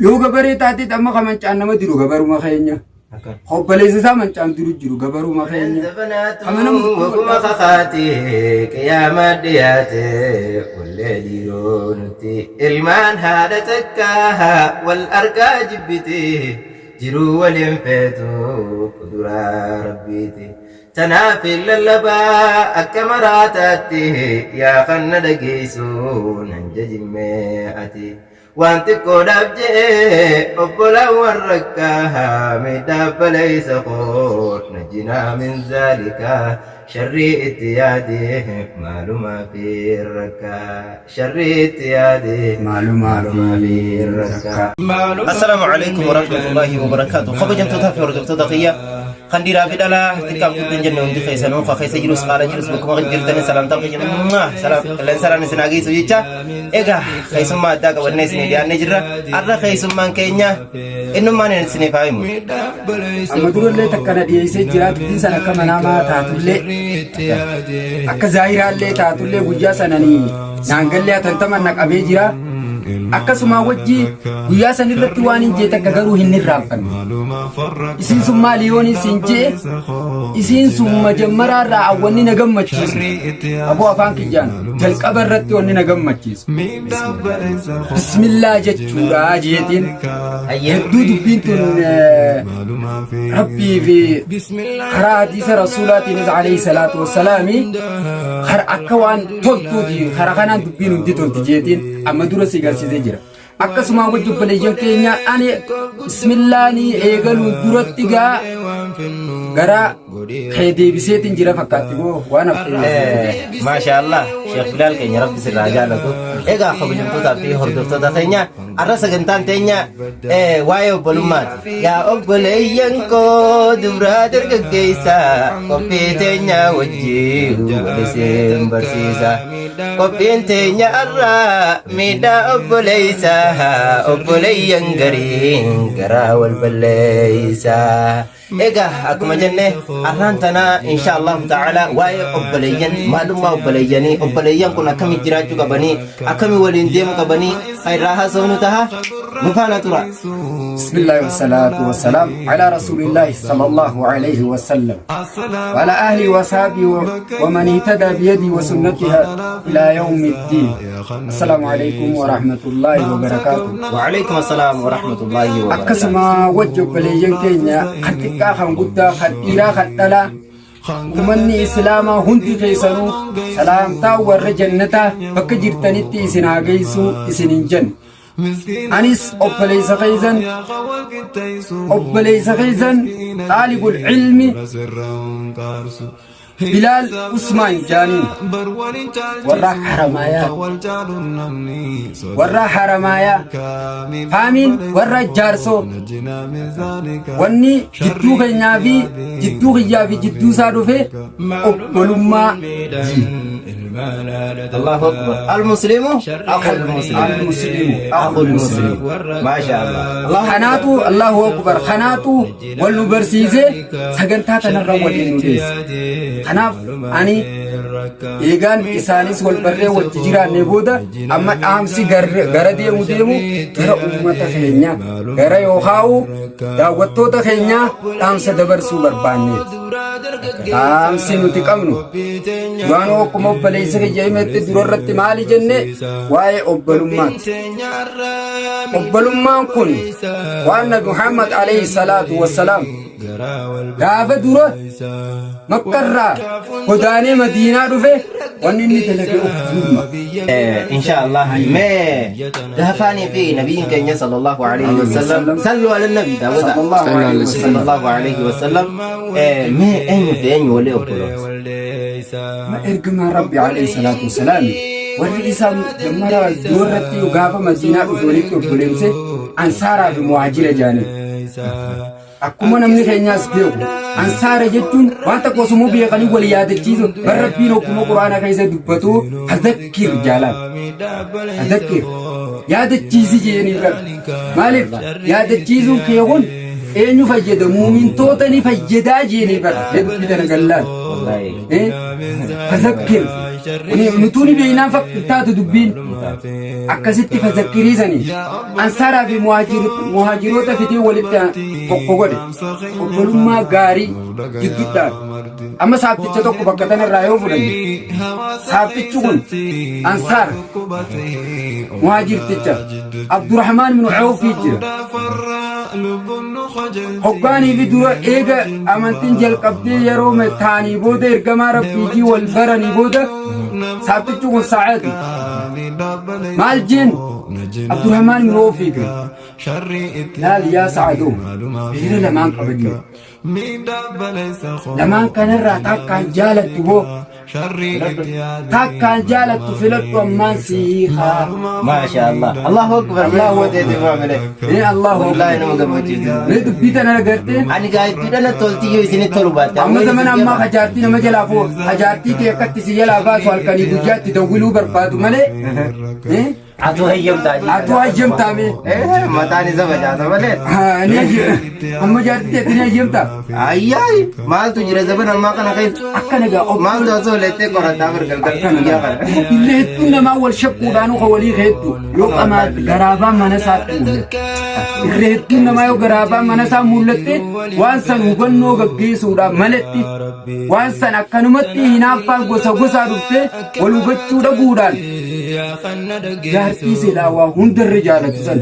Yoo gabaree taatee amma ka mancaan nama diru gabaruma keenya. Obboleessa isaa mancaan diru jiru gabaruma keenya. Zabanaatu waguma kakaate qiyaamaa dhiyaate wallee dhiiroo nuti ilmaan haadha takka wal argaa jibbite jiruu waliin feetu kuduraa rabbiiti. Tanaaf lallabaa akka maraataatti yaa kan na dhageessu nan jajimmee ati. Waan xiqqoodhaaf je'ee obbolaan warra rakkaa miidhaaf baleessa koo najjinaa min zaalikaa sharrii itti yaade maalumaa fi rakkaa sharrii itti yaade Maalumaa fi fi rakkaa. rakkaa. Assalaamu alaikum warahmatullahi wabarakaatu. Kabajamtootaa fi hordoftoota kiyya kan dhiiraa fi dhalaa xiqqaaf guddaan jenne hundi keessanuu ka keessa jirus qaala jirus bakkuma jirtanii salaamtaa kiyya salaam qilleensaraan isin haa geessu jecha. Egaa keessummaa addaa qabannee isinii dhiyaannee jirra. Har'a keessummaan keenya innummaan isiniif haa himu. Amma durallee takka na dhiyeessee jira dubbiin sana akka manaamaa taatullee akka zaahiraallee taatullee guyyaa sananii naangallee hatantaman na qabee jira. Akkasuma wajji guyyaa san irratti waan hin jee takka garuu hin irraanfanne. Isiin sun maali yoon isin jee isiin sun majammaraa irraa awwanni na gammachiisu. Aboo afaan kiyyaan jalqaba irratti wanni na gammachiisu bismillaa jechuudha jeetiin hedduu dubbiin tun rabbii fi karaa hadiisa rasuulaatiinis alayhi salaatu wassalaami kara akka waan toltuuti kara kanaan dubbiin hundi tolti jeetiin amma dura si garsiisee jira. Akkasuma wajji obboleeyyan keenya ani bismillaanii eegaluun duratti gaa gara kee deebiseetiin jira fakkaatti moo waan haftee. Maasha Allah Sheekh Bilaal keenya rabbi sirraa jaalatu. Egaa kabajamtootaa fi hordoftoota keenya har'a sagantaan teenya waa'ee obbolummaati. Yaa obboleeyyan koo dubraa dargaggeessa qophii teenya wajjin wal isin barsiisa. Qophiin teenya har'aa miidhaa obboleessa obboleeyyan gariin garaa wal balleessa. Egaa akkuma jenne har'aan tanaa insha Allahu ta'ala waa'ee obboleeyyan maalummaa obboleeyyanii obboleeyyan kun akkamitti jiraachuu qabanii akkami waliin deemuu qabanii kan irraa haasofnu taha nu faana tura. بسم الله والصلاة والسلام على رسول الله صلى الله عليه وسلم وعلى أهله وصحبه ومن اهتدى بيده وسنتها إلى يوم الدين السلام عليكم ورحمة الله وبركاته وعليكم السلام ورحمة الله وبركاته. Akkasuma wajji obboleeyyan keenya kan xiqqaa kan guddaa kan dhiiraa kan dhalaa ummanni islaamaa hundi keessanuu salaamtaa warra jannataa bakka jirtanitti isin haa geessu isin hin jennu. Anis obboleessa keessan xaalibul ilmi Bilaal Usmaan Jaaniin warra Haramaayaa faamiin warra Jaarsoo wanni jidduu keenyaa fi jidduu kiyyaa fi jidduu isaa dhufe obbolummaa ji. الله أكبر المسلم أخو المسلم. المسلم أخو المسلم ما شاء الله الله. Kanaatu Allahu akbar kanaatu wal nu barsiise sagantaa kanarra waliin nu geesse. Kanaaf ani eegaan isaanis wal barree wajji jiraanne booda amma dhaamsi gara deemu deemu gara uummata keenya gara yookaa'u daawwattoota keenyaa dhaamsa dabarsuu barbaanneeti. Dhaamsi nuti qabnu waan akkuma obboleessa kiyya himetti durarratti maali jenne waa'ee obbolummaati. Obbolummaan kun waan Nabi Muhammad alayhi salaatu wassalaam gaafa dura Makkarraa godaanee Madiinaa dhufe wanni inni dalage obbolummaa. إن شاء الله ما دهفاني في نبي كenya صلى الله عليه وسلم صلوا على النبي داود. صلى الله عليه صلى وسلم. الله عليه وسلم ما أين في أين ولي أبولوس. Ma ergamaan Rabbi alayhi salaatu wassalaam warri isaan jammara duratti gaafa Madiinaa dhufe walitti obboleemse ansaaraa fi muhaajira jaanii. Akkuma namni keenyaas beeku ansaara jechuun waan tokko osuma beekanii wal yaadachiisu bar Rabbiin ogguma quraana keessa dubbatu fadhakkir jaalaan fadhakkir yaadachiisi jeeni rabbi maaliif yaadachiisuun kee kun eenyu fayyada muumintoota ni fayyadaa jeeni bara dubbii tana gallaan. والله. Fadhakkir. Kuni nutuu ni beeynaan taatu dubbiin. Akkasitti fazakkirii sanii ansaaraa fi muhaajiroota fidee walitti tokko godhe. Obbolummaa gaarii jidduudhaan. Amma saabticha tokko bakka tanarraa yoo fudhanne saabtichi kun ansaar muhaajirticha Abdurrahmaan bin Awfii jira. Hoggaanii fi dura eega amantiin jalqabdee yeroo taanii booda ergamaa rabbiitii wal baranii booda saabtichi kun sa'aati. Maal jeen Abdurrahmaan bin Awfii kun laal yaa sa'adoo dhiira lamaan qaba jee. Lamaan kanarraa takkaan jaalattu boo takkaan jaalattu filadhu ammaan sii hiikaa. Maasha Allah. Allahu Akbar. Allahu Allahu Akbar. Ee Allahu Wallahi Akbar. nama gammachiisa. Mee dubbii tana agartee Ani gaa itti dhana tolti yoo isinitti tolu baatte. amma zaman ammaa hajaartii nama jalaa fuu hajaartii ta'e akkatti si jalaa baasu halkanii guyyaatti dawwiluu barbaadu malee. Eh? Atu hayyamtaa. Atu hayyamtaa mee? Eh, mataan isa facaasa malee. Haa, ni amma jaartii teetti ni hayyamtaa? Ayyaay, maaltu jira zaman ammaa kana keessa? Akkana gaa obbo. Maaltu osoo leettee qorataa bar galgal guyyaa kana. Illee hedduun namaa wal shakkuudhaan uka walii hedduu yoo qamaa garaabaa mana isaatti mul'atte. Irra hedduun namaa yoo garaabaa mana isaa mul'atte waan san hubannoo gaggeessuudhaan malatti waan san akkanumatti hinaaffaan gosa gosaa dhuftee wal hubachuu dhabuudhaan jaartii silaa waa hundarra jaalatu san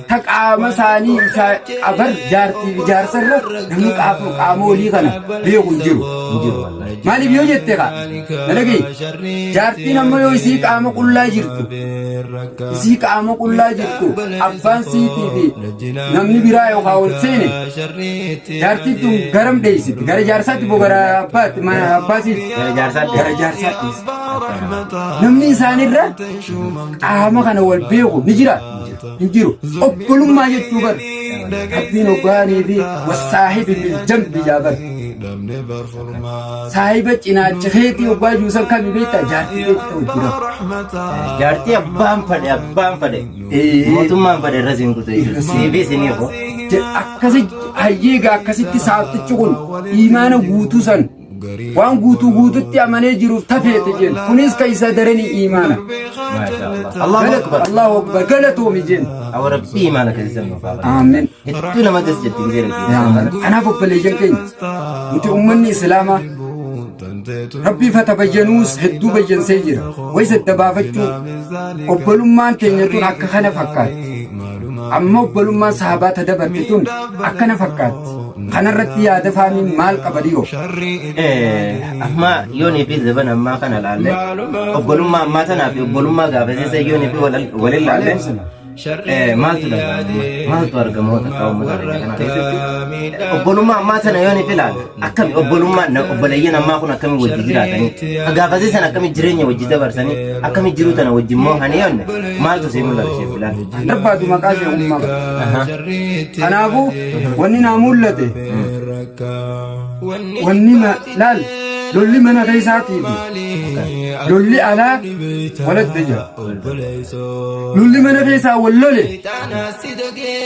ta qaama isaanii isaa abar jaartii fi jaarsarra namni qaama qaama olii kana beeku hin jiru. Maaliif yoo jette kaa na dhaga'i jaartiin amma yoo isii qaama qullaa jirtu isii qaama qullaa jirtu abbaan siitii fi namni biraa yookaan ol seene Jaartiin tun garam dheessiti? Gara jaarsaatti moo gara abbaatti? Mana abbaa siiti? Gara jaarsaatti. Gara jaarsaatti dheessiti. Namni isaanirra qaama kana wal beeku ni jira? Hin jiru. Obbolummaa jechuu bar. Rabbiin hoggaanii fi wassaahibi bil jambi jaa bar. Saahiba cinaacha keetii hoggaa juusan kami beektaa? Jaartii keetii ta'u jira. Jaartii abbaan fadhe abbaan fadhe. Mootummaan fadhe irra siin kute jechuudha. Siifi isiniif hoo. Akkasi hayyeega akkasitti saabtichi kun imaana guutuu san waan guutuu guututti amanee jiruuf tafeete jeen kunis ka isa daranii imaana. Maasha Allah. Allahu Akbar. Allahu Akbar galatoomi jeen. Awa rabbii imaana keessan nuuf haa banu. Aamen. Hedduu nama das jetti gisee dhaggeeffatan. Kanaaf obboleeyyan keenya nuti ummanni islaamaa Rabbii fatabayyanuus hedduu bayyansee jira. Wayisa adda baafachuu obbolummaan teenya tun akka kana fakkaatti. Amma obbolummaan sahabaa ta dabarte tun akkana fakkaatti. Kanarratti yaada faamiin maal qaba dhiyoo? Amma yoonii fi zaban ammaa kana laalle obbolummaa ammaa tanaa fi obbolummaa gaafasiisa yoonii fi walin laalle Maaltu dhaga'ama? Maaltu argama wanta akka uummata keenya kana keessatti? Obbolummaa ammaa sana yoo ni filaale akkami obbolummaa obboleeyyan ammaa kun akkami wajji jiraatanii gaafasii sana akkami jireenya wajji dabarsanii akkami jiruu tana wajji moohanii yoonne maaltu sii mul'ata ishee filaale? Barbaadu maqaa sheekummaa qaba. Kanaafuu wanni naa mul'ate wanni na laal lolli mana keessaatii fi lolli alaa walatti jira. Lolli mana keessaa wal lole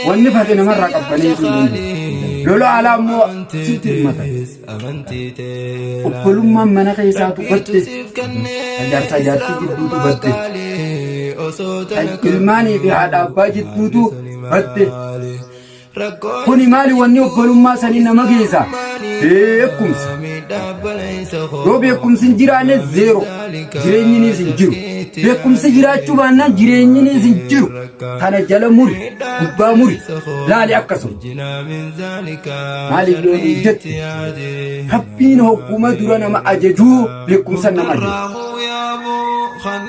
wanni fate namarraa qabbaneessuu hin danda'u. Lola alaa immoo sitti hirmata. Obbolummaan mana keessaatu badde. Jaarsaa jaartii jidduutu badde. Ilmaanii fi haadha abbaa jidduutu badde. Kuni maali wanni obbolummaa sanii nama geessa? Beekumsa. Yoo beekumsi hin jiraanne zeero. Jireenyinis hin jiru. Beekumsi jiraachuu baannaan jireenyinis hin jiru. Kana jala muri, gubbaa muri, laali akkasuma. Maaliif yoo hin jette? Rabbiin hogguma dura nama ajajuu beekumsa nama ajaja.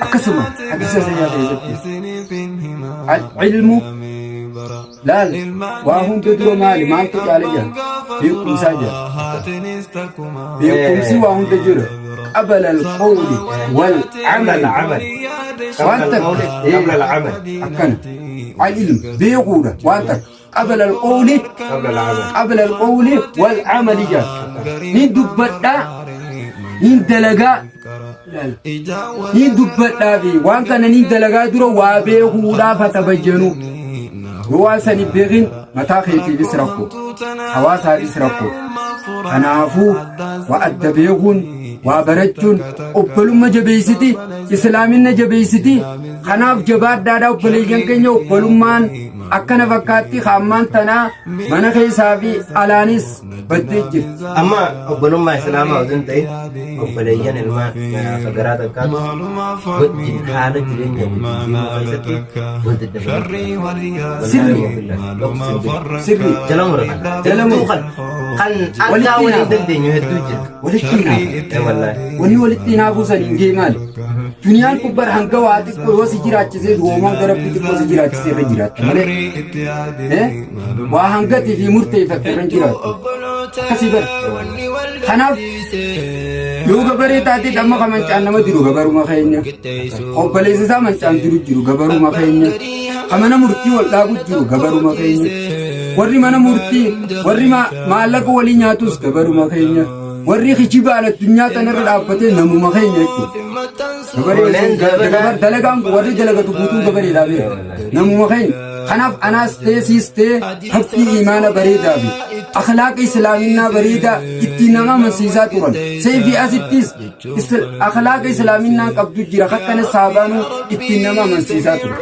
Akkasuma hadiisa isaa keessatti al-ilmu Laal waa hunda dura maali maaltu caala jira beekumsaa jira beekumsi waa hunda jira qabala alqawli wal amal Amal. waan takka Qabla al-amal. akkana al-ilm beekuudha waan takka qabala alqawli Qabla al-amal. qabla alqawli wal amali jira ni dubbadhaa ni dalagaa Ni dubbadhaa fi waan kana ni dalagaa dura waa beekuudhaaf haa tabayyanu. Yoo waan san hin beekin mataa keetiifis rakkoo, hawaasaafis rakkoo. Kanaafuu waa adda beekuun Waa barachuun obbolumma jabeessiti, islaaminna jabeessiti. Kanaaf jabaadhaadha obboleeyyan keenya obbolummaan akkana fakkaatti hammaan tanaa mana keessaa fi alaanis baddee jirti. Amma obbolummaa Islaamaa osoo hin ta'in obboleeyyan ilmaan garaa takkaatu wajjin haala jireenya wajjin deemuu keessatti wal daddabalu. Sirri. Sirri. Jala muratan. Jala muratan. Kan Walitti akka waliin hinaafa. dandeenyu hedduu jira. Walitti hinaafa. Eh, wallaahi. Wanni walitti hinaafuu san hin gee maali? Duniyaan kun bara hanga waa xiqqoo yoo si jiraachisee du'oomaan gara rabbi xiqqoo si jiraachisee irra jiraatta malee. Eh? Waa hangatii fi murteeffatte irra hin jiraattu. Akkasii bara. Kanaaf yoo gabaree taatee amma ka mancaan nama diru gabaruma keenya. Obboleessa isaa mancaan diru jiru gabaruma keenya. Ka mana murtii wal dhaabu jiru gabaruma keenya. Warri mana murtii warri maallaqa walii nyaatus gabaruma keenya. Warri kijibaan addunyaa tanarra dhaabbatee namuma keenya jechuudha. Gabaree dalagaan warri dalagatu guutuun gabareedhaa beeka. Namuma keenya. Kanaaf anaas ta'ee siis ta'ee rabbii imaana bareedaa fi akhlaaqa islaaminaa bareedaa ittiin nama amansiisaa turan. Seefii asittis akhlaaqa islaaminaa qabdu jira akkana saabaanuu ittiin nama amansiisaa turan.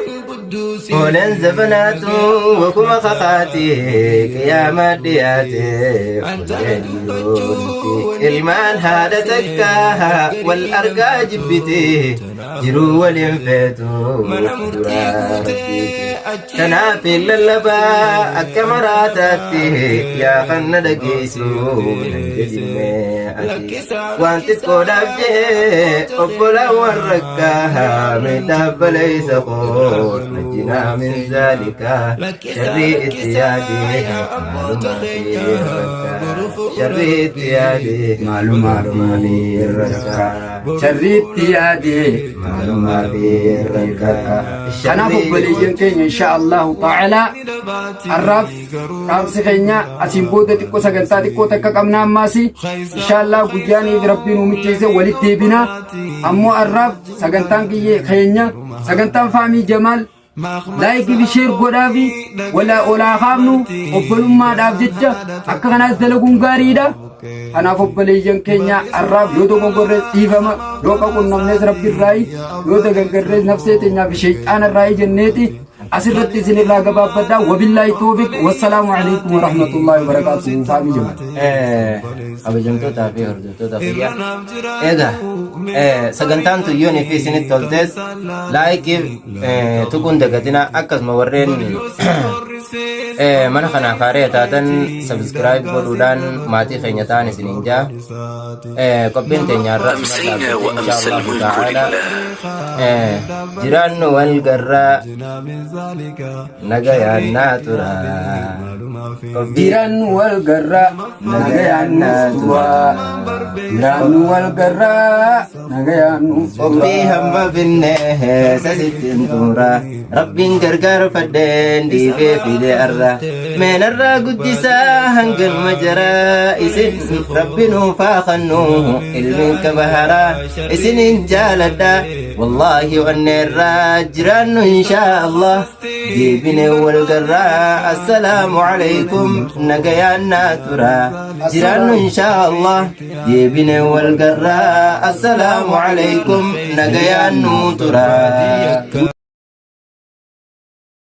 Oolan zabanaatu wakuma kakaate qiyaamaa dhiyaate fuulleen yoomti ilmaan haadha takka wal argaa jibbite jiruu waliin feetu duraa rabbiiti. Kanaaf hin lallabaa akka maraataatti yaa kan na dhageessu nan jedhime ati. Waan xiqqoodhaaf jee obbolaan warra rakkaa miidhaaf baleessa koo najjinaa min zaalikaa sharrii itti yaadee maalumaa fi rakkaa sharrii itti yaadee Maalumaa fi rakkaa sharrii itti yaadee maalumaa fi rakkaa. Kanaaf obboleeyyan keenya insha Allahu ta'ala har'aaf dhaamsi keenya asiin booda xiqqoo sagantaa xiqqoo takka qabna ammaas insha Allah guyyaan rabbiin nu micheesse walitti deebina ammoo har'aaf sagantaan keenya sagantaan faamii jamaal laayikii fi sheer godhaa fi wala olaa kaafnu obbolummaadhaaf jecha akka kanaas dalaguun gaariidha. Kanaaf obboleeyyan keenya har'aaf yoo dogongorrees dhiifama yoo qaqunnamnees rabbi irraayi yoo dogongorrees nafsee teenyaa fi sheexaana irraayi jenneeti asirratti isin irraa gabaabbadha. Wabillaahi toofiq wassalaamu alaikum warahmatullaahi wabarakaatuhu faamii jamaal. Kabajamtootaa fi hordoftoota kiyya. Egaa sagantaan tun yoon fi isinitti toltes laayikii tuquun dagatinaa akkasuma warreen mana kanaaf haaree taatan sabiskiraayib godhuudhaan maatii keenya ta'an isiniin jaa. Qophiin teenya har'a أمسينا insha وأمسى Allahu الملك ta'ala لله jiraannu wal garraa nagayaan naa tura. Jiraannu wal garraa nagayaan nuuf tura. Jiraannu wal garraa nagayaan nuuf tura. Qophii hamma finne sasittiin xumura. Rabbiin gargaarfadheen dhiibee fide arra. Meenarraa guddisaa hanganuma jaraa isin rabbi nuufaa kannu ilmiin kabaharaa isinin jaaladha. Wallaahi onneerraa jiraannu inshaa Allah. Deebine wal garraa assalaamu alaikum nagayaan naa tura. Jiraannu inshaa Allah. Deebine wal garraa assalaamu alaikum nagayaan nuu tura.